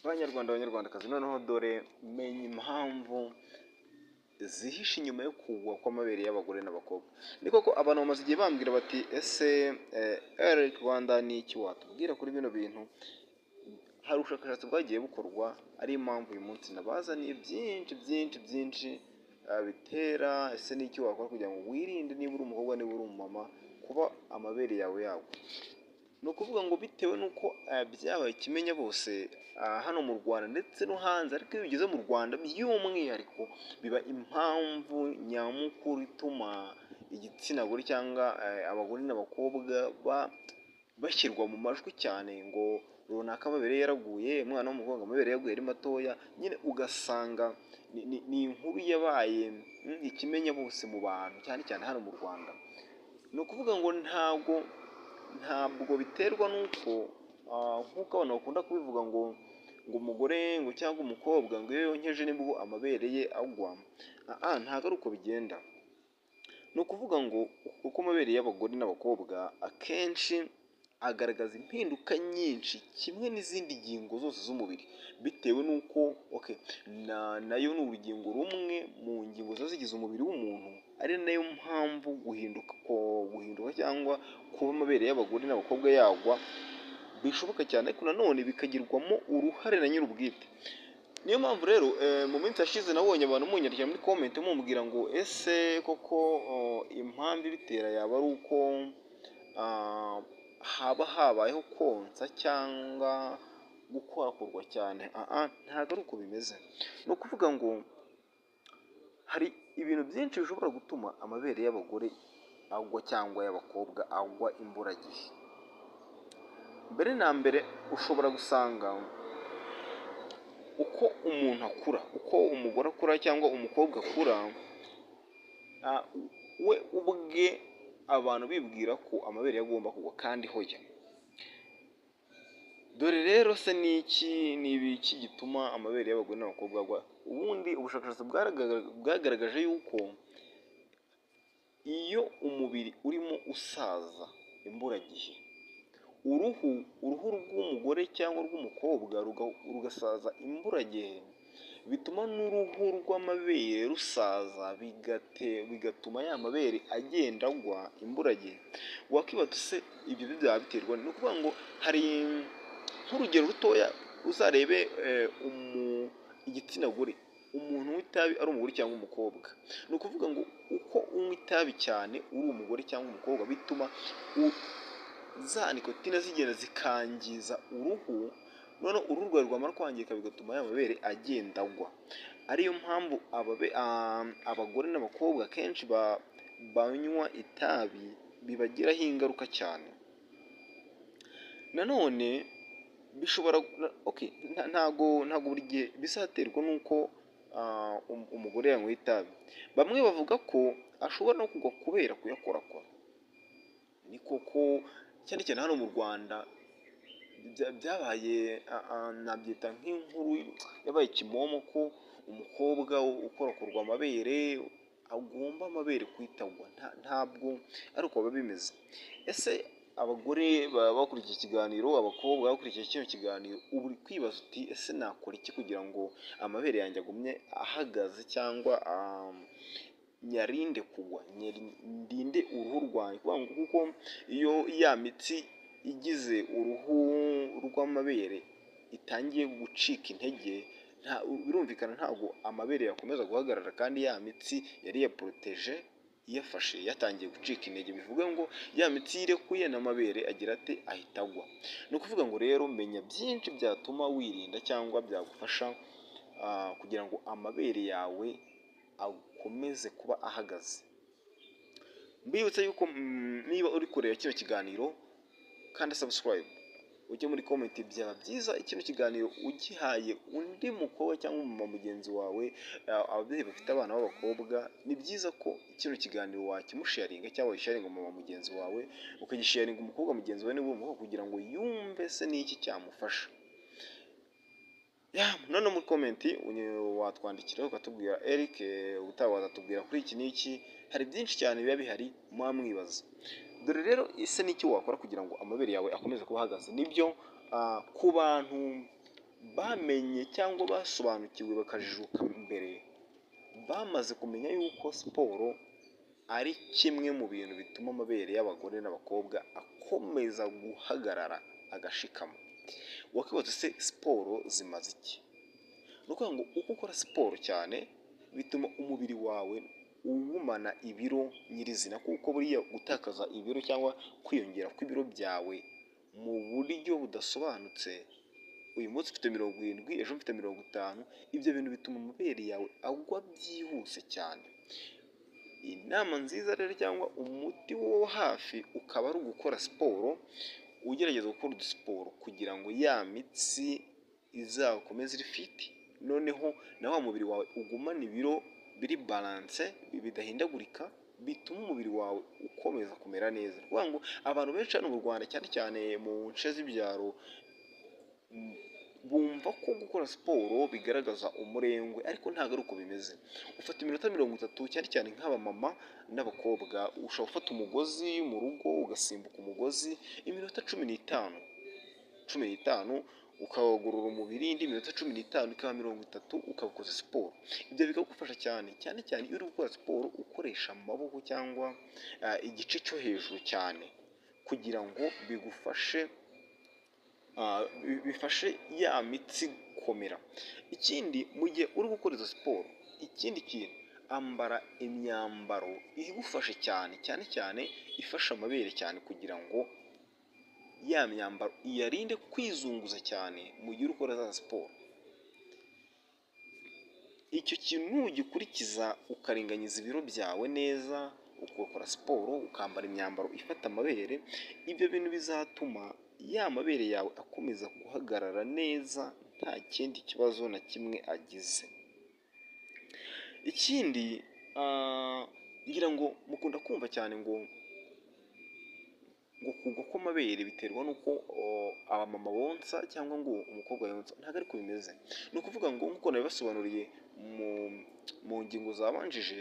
Banyarwanda, banyarwandakazi, noneho dore menya impamvu zihishe inyuma yo kugwa kw'amabere y'abagore n'abakobwa. Ni koko, abantu bamaze igihe bambwira bati: "Ese Eric Rwanda, ni iki watubwira kuri bino bintu?" Hari ubushakashatsi bwagiye bukorwa, ariyo mpamvu uyu munsi nabazaniye byinshi byinshi byinshi bitera. Ese ni iki wakora kugira ngo wirinde, niba uri umukobwa, niba uri umumama, kuba amabere yawe yagwa? Ni ukuvuga ngo bitewe n'uko byabaye ikimenya bose hano mu Rwanda ndetse no hanze, ariko iyo bigeze mu Rwanda by'umwihariko biba impamvu nyamukuru ituma igitsina gore cyangwa abagore n'abakobwa bashyirwa mu majwi cyane, ngo runaka amabere ye yaraguye, umwana w'umukobwa amabere yaguye ari matoya. Nyine ugasanga ni inkuru yabaye ikimenya bose mu bantu, cyane cyane hano mu Rwanda. Ni ukuvuga ngo ntabwo biterwa n'uko nk'uko abantu bakunda kubivuga ngo umugore ngo cyangwa umukobwa ngo iyo yonkeje nibwo amabere ye agwa. Ntabwo ari uko bigenda. Ni ukuvuga ngo uko amabere y'abagore n'abakobwa akenshi agaragaza impinduka nyinshi kimwe n'izindi ngingo zose z'umubiri, bitewe n'uko okay, nayo ni urugingo rumwe mu ngingo ziba zigize umubiri w'umuntu, ari nayo mpamvu guhinduka cyangwa kuba amabere y'abagore n'abakobwa yagwa bishoboka cyane, ariko nanone bikagirwamo uruhare na nyir'ubwite. Niyo mpamvu rero mu minsi yashize nabonye abantu munyandikira muri comment mumbwira ngo: "Ese koko impamvu ibitera yaba ari uko haba habayeho konsa cyangwa gukorakorwa cyane?" Ntabwo ari uko bimeze. Ni ukuvuga ngo hari ibintu byinshi bishobora gutuma amabere y'abagore agwa cyangwa y'abakobwa agwa imburagihe. Mbere na mbere, ushobora gusanga uko umuntu akura, uko umugore akura cyangwa umukobwa akura, we ubwe abantu bibwira ko amabere ye agomba kugwa, kandi hoya. Dore rero se ni iki, ni ibiki gituma amabere y'abagore n'abakobwa agwa? Ubundi ubushakashatsi bwagaragaje yuko iyo umubiri urimo usaza imburagihe, uruhu rw'umugore cyangwa rw'umukobwa rugasaza imburagihe, bituma n'uruhu rw'amabere rusaza, bigatuma ya mabere agenda agwa imburagihe. Wakwibaza: "Se ibyo byaba biterwa?" Ni ukuvuga ngo hari nk'urugero rutoya, uzarebe igitsina gore, umuntu unywa itabi, ari umugore cyangwa umukobwa. Ni ukuvuga ngo uko unywa itabi cyane uri umugore cyangwa umukobwa, bituma za nicotine zigenda zikangiza uruhu, noneho uruhu rwawe rwamara kwangirika, bigatuma ya mabere agenda agwa. Ariyo mpamvu abagore n'abakobwa akenshi banywa itabi bibagiraho ingaruka cyane. Nanone bishobora, okay, ntago buri gihe bizaterwa n'uko umugore yanyweye itabi. Bamwe bavuga ko ashobora no kugwa kubera kuyakorakora. Ni koko, cyane cyane hano mu Rwanda byabaye, nabyita nk'inkuru yabaye kimomo, ko umukobwa ukorakorwa amabere agomba amabere guhita agwa. Ntabwo ari uko biba bimeze. Ese abagore baba bakurikiye ikiganiro, abakobwa bakurikiye kino kiganiro, ubu uri kwibaza uti: "Ese nakora iki kugira ngo amabere yanjye agumye ahagaze cyangwa nyarinde kugwa, ndinde uruhu rwanjye?" Kuko iyo ya mitsi igize uruhu rw'amabere itangiye gucika intege, birumvikana ntabwo amabere yakomeza guhagarara, kandi ya mitsi yari yaporoteje, iyafashe, yatangiye gucika intege. Bivuga ngo ya mitsi iyo irekuye, n'amabere agira ate? Ahita agwa. Ni ukuvuga ngo rero menya byinshi byatuma wirinda cyangwa byagufasha kugira ngo amabere yawe akomeze kuba ahagaze. Mbibutsa yuko niba uri kureba kino kiganiro, kanda subscribe, ujye muri comment. Byaba byiza kino kiganiro ugihaye undi mukobwa cyangwa umumama mugenzi wawe. Ababyeyi bafite abana b'abakobwa, ni byiza ko kino kiganiro wakimusharinga cyangwa wagisharinga umumama mugenzi wawe, ukagisharinga umukobwa mugenzi wawe niba uri umukobwa, kugira ngo yumve se n'iki cyamufasha. None muri comment watwandikira ukatubwira: "Eric, ubutaha wazatubwira kuri iki n'iki." Hari byinshi cyane biba bihari muba mwibaza. Dore rero, ese n'iki wakora kugira ngo amabere yawe akomeze kuba ahagaze? Nibyo, ku bantu Bamenye cyangwa basobanukiwe bakajijuka mbere, bamaze kumenya yuko siporo ari kimwe mu bintu bituma amabere y'abagore n'abakobwa akomeza guhagarara agashikama. Wakwibaza: "Se siporo zimaze iki?" Ni ukuvuga ngo uko ukora siporo cyane bituma umubiri wawe ugumana ibiro nyirizina, kuko buriya gutakaza ibiro cyangwa kwiyongera kw'ibiro byawe mu buryo budasobanutse, uyu munsi ufite 70, ejo mfite 50, ibyo bintu bituma amabere yawe agwa byihuse cyane. Inama nziza rero cyangwa umuti wo hafi ukaba ari ugukora siporo, ugerageza gukora udusiporo kugira ngo ya mitsi izakomeze iri fit, noneho na wa mubiri wawe ugumane ibiro biri balance, bidahindagurika, bituma umubiri wawe ukomeza kumera neza. Ni ukuvuga ngo abantu benshi hano mu Rwanda, cyane cyane mu nce z'ibyaro, bumva ko gukora siporo bigaragaza umurengwe, ariko ntabwo ari uko bimeze. Ufata iminota 30, cyane cyane nk'abamama n'abakobwa, ushobora gufata umugozi mu rugo ugasimbuka umugozi iminota 15, 15 ukawugorora umubiri, indi minota 15 ikaba 30, ukaba ukoze siporo. Ibyo bikagufasha cyane, cyane cyane iyo uri gukora siporo ukoresha amaboko cyangwa igice cyo hejuru cyane, kugira ngo bigufashe, bifashe ya mitsi gukomera. Ikindi, mu gihe uri gukora izo siporo, ikindi kintu, ambara imyambaro igufashe cyane, cyane cyane ifashe amabere cyane, kugira ngo ya myambaro iyarinde kwizunguza cyane mu gihe uri gukora za siporo. Icyo kintu nugikurikiza, ukaringaniza ibiro byawe neza, ugakora siporo, ukambara imyambaro ifata amabere, ibyo bintu bizatuma ya mabere yawe akomeza guhagarara neza nta kindi kibazo na kimwe agize. Ikindi, ngira ngo mukunda kumva cyane ngo kugwa kw'amabere biterwa n'uko abamama bonsa cyangwa ngo umukobwa yonsa. Ntabwo ariko bimeze. Ni ukuvuga ngo nk'uko nabibasobanuriye mu ngingo zabanjije,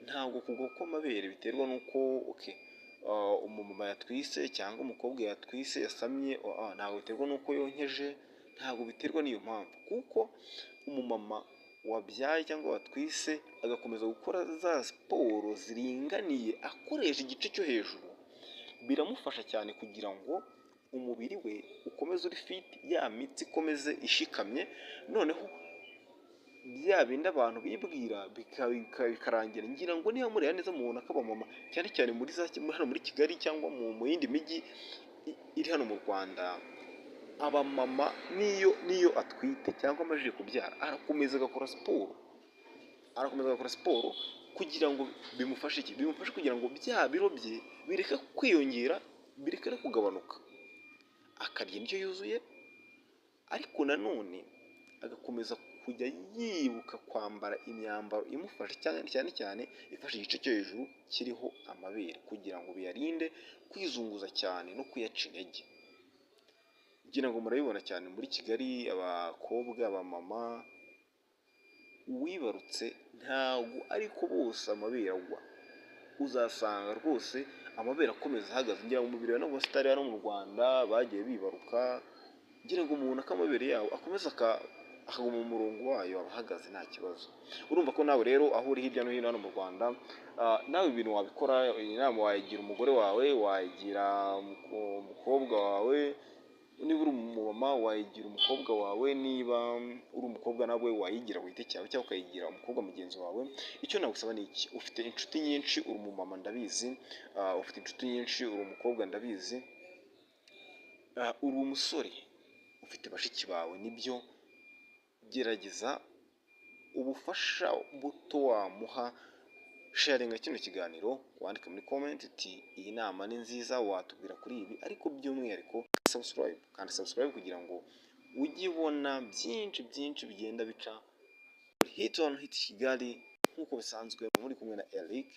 ntabwo kugwa kw'amabere biterwa n'uko umumama yatwise cyangwa umukobwa yatwise, yasamye, ntabwo biterwa n'uko yonkeje, ntabwo biterwa n'iyo mpamvu, kuko umumama wabyaye cyangwa watwise agakomeza gukora za siporo ziringaniye akoresha igice cyo hejuru, biramufasha cyane kugira ngo umubiri we ukomeze uri fit, ya mitsi ikomeze ishikamye, noneho bya bindi abantu bibwira bikarangira. Ngira ngo niba mureba neza mubona ko abamama, cyane cyane muri za hano muri Kigali cyangwa mu yindi mijyi iri hano mu Rwanda, abamama niyo atwite cyangwa amajije kubyara arakomeza agakora siporo, arakomeza agakora siporo kugira ngo bimufashe iki? Bimufashe kugira ngo bya biro bye bireke kwiyongera, bireke no kugabanuka, akarya indyo yuzuye, ariko nanone agakomeza kujya yibuka kwambara imyambaro imufasha cyane, cyane cyane ifashe igice cyo hejuru kiriho amabere, kugira ngo biyarinde kwizunguza cyane no kuyaca intege. Ngira ngo murabibona cyane muri Kigali, abakobwa, abamama uwibarutse, ntabwo ariko bose amabere agwa, uzasanga rwose amabere akomeza ahagaze. Ngira ngo mubireba no mu basitari hano mu Rwanda bagiye bibaruka, ngira ngo mubona ko amabere yabo akomeza akaguma mu murongo wayo, aba ahagaze nta kibazo. Urumva ko nawe rero aho uri hirya no hino hano mu Rwanda, nawe ibintu wabikora. Iyi nama wayigira umugore wawe, wayigira umukobwa wawe, niba uri umumama wayigira umukobwa wawe, niba uri umukobwa nawe wayigira ku giti cyawe cyangwa ukayigira umukobwa mugenzi wawe. Icyo nagusaba ni iki: ufite inshuti nyinshi, uri umumama ndabizi, ufite inshuti nyinshi, uri umukobwa ndabizi, uri umusore ufite bashiki bawe, nibyo, gerageza ubufasha buto wamuha, sharinga kino kiganiro, wandike muri comment uti: "Iyi nama ni nziza, watubwira kuri ibi." Ariko by'umwihariko subscribe, kandi subscribe kugira ngo ujye ubona byinshi byinshi bigenda bica Hit on Hit Kigali nk'uko bisanzwe muri kumwe na Eric.